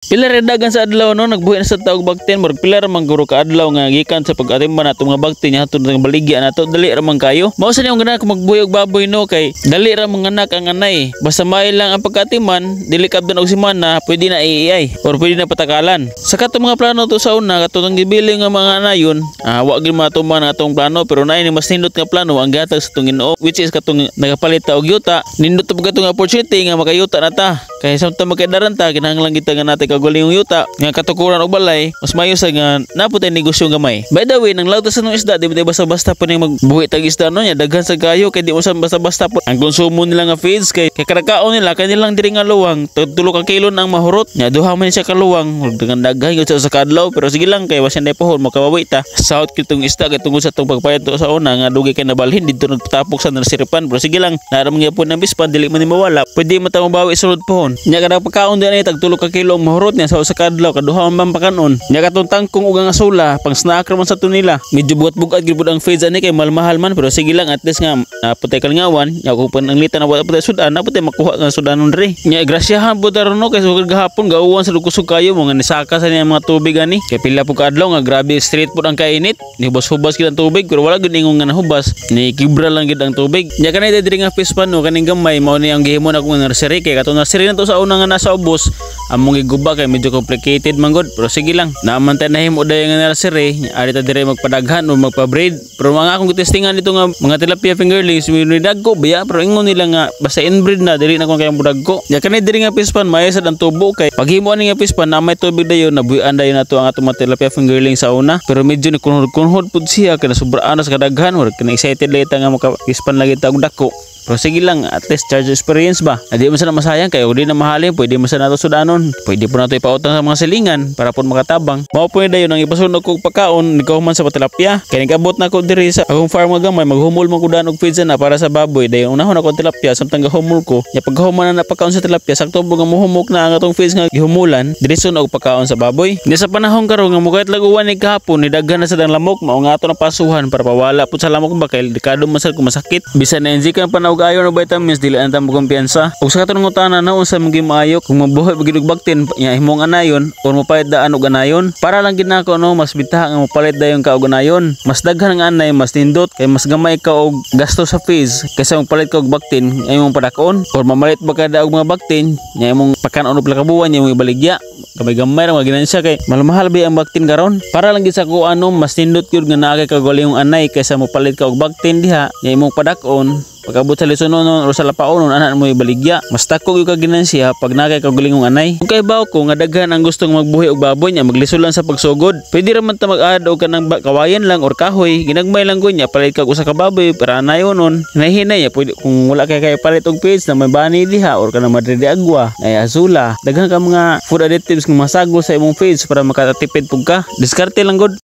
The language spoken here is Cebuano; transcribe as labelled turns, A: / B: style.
A: Pila ra dagan sa adlaw, no, nagbuhi na sa ta og baktin. Murag pila ra man guro ka adlaw nga gikan sa pag-atimba nato mga baktin nya hantod nga baligya nato, dali ra man kayo. Mao sa niyong ganahan ko magbuhi og baboy, no, kay dali ra manganak ang anay. Basta maayo lang ang pagkatiman, dili kabdan og semana, pwede na iiyay or pwede na patakalan. Sa katong mga plano to sa una, katong gibili nga mga anayon, wa gyud matuman ang atong plano, pero naay ni mas nindot nga plano ang gihatag sa atong Ginoo, which is katong nagapalit ta og yuta. Nindot to katong opportunity nga makayuta na ta. Kay samtang magkaidaran ta, kinahanglan kita nga natay kaugalingong yuta nga katukuran og balay, mas maayo sa nga naa pod tay negosyo gamay. By the way, nang lawta sa nung isda, di ba basta-basta pa ning magbuhi tag isda, no, nya daghan sa kayo kay di mo sa basta-basta po. Ang konsumo nila nga feeds kay kada kaon nila kanilang diri nga luwang, 3 ka kilo na ang mahurot. Nya duha man siya ka luwang, daghan daghan gyud sa kadlaw, pero sige lang kay basin day pohon makabawi ta. South kitong isda kay tungod sa tong pagpayat sa una nga dugay kay nabalhin didto nagtapok sa nursery pan, pero sige lang, naram gyapon ng bispan, dili man ni mawala, pwede man ta mabawi sulod pohon. Nya kada pagkaon din ay tag 3 ka kilo ang mahurot niya sa kadlaw, kaduha man pakanon. Nya katong tangkong ug ang asula, pang snack ra man sa tunila. Medyo bugat-bugat gyud pud ang feeds ani kay mahal-mahal man, pero sige lang, at least nga naa pod tay kalingawan. Nya kung pananglitan na wala pod tay sudan, naa pod tay makuha nga sudanon diri. Nya grasyahan pud aron, no, kay sugod gahapon gauwan sa kusog kayo, mga nisaka sa niya mga tubig ani. Kay pila pud kaadlaw nga grabe straight pud ang kainit, ni hubas-hubas gid ang tubig, pero wala gud ingon nga nahubas, ni kibra lang gid ang tubig. Nya kanay diri nga fish pan, no, kaning gamay mao ni ang gihimo na akong nursery, kay katong nursery na to sa una nga nasa ubos among giguba kay medyo complicated man gud, pero sige lang, naman tay nahimo dayon nga nursery. Ari ta diri magpadaghan o magpa-breed, pero mga akong testingan dito nga mga tilapia fingerlings, may dagko biya, pero ingon nila nga basta inbreed na, dili na kon kayang budagko. Nya kanay diri nga fish pan, maayo sad ang tubo kay paghimo ani nga fish pan na may tubig dayon, nabuyan dayon nato ang atong mga tilapia fingerlings sa una, pero medyo ni kunhod-kunhod pud siya kay nasubraan na sa kadaghan or kana excited lagi ta nga maka fish pan lagi ta og dako. Pero sige lang, at least charge experience ba? Hindi mo sana masayang kay di na mahalin, pwede mo sana nato sudanon. Pwede po nato ipautang sa mga silingan para po makatabang. Mao po dayon ang ipasunod kog pagkaon ni man sa tilapia. Kay nigabot na ko diri sa akong farm nga gamay, maghumol man ko daan og feeds na para sa baboy. Dayon unahon ako ang tilapia samtang gahumol ko. Nya pagkahuman na pagkaon sa tilapia, sakto nga muhumok na ang atong feeds nga gihumulan, diretso na og pagkaon sa baboy. Di sa panahon karon nga mukait laguan ni kahapon, ni daghan na sa dang lamok, mao nga ato na pasuhan para pawala pud sa lamok ba, kay delikado man sad kung masakit. Bisan na injikan pa na og iron o vitamins, dili ang ta mo kumpiyansa. Ug sa katong ngutana na unsa man gyud maayo kung mabuhi ba gyud og baktin nya himong anayon or mopalit daan og anayon. Para lang gid nako, no, mas bitaha nga mopalit dayon ka og anayon. Mas daghan ang anay, mas nindot kay mas gamay ka og gasto sa fees kaysa mopalit ka og baktin nya imong padakon, or mamalit ba ka og mga baktin nya imong pakanon og pila ka buwan nya imong ibaligya. Gamay-gamay ra mga kay mahal ba ang baktin karon. Para lang gid sa ko ano, mas nindot gyud nga naa kay kagaling anay kaysa mopalit ka og baktin diha nya imong padakon. Pagabot sa lisonon o sa lapaonon, anak mo ibaligya. Mas dako gyud ka ginansya pag naa kay kaugalingong anay. Kung kay baw ko nga daghan ang gustong magbuhi og baboy nya maglisod lang sa pagsugod. Pwede ra man ta mag-add og kanang kawayan lang or kahoy, ginagmay lang ko nya palit kag usa ka baboy para anayonon. Hinay-hinay nya pwede kung wala kay palit og feeds na may bani diha or kanang madre de agua, ay azula. Daghan ka mga food additives nga masagol sa imong feeds para makatipid pug ka. Diskarte lang gud.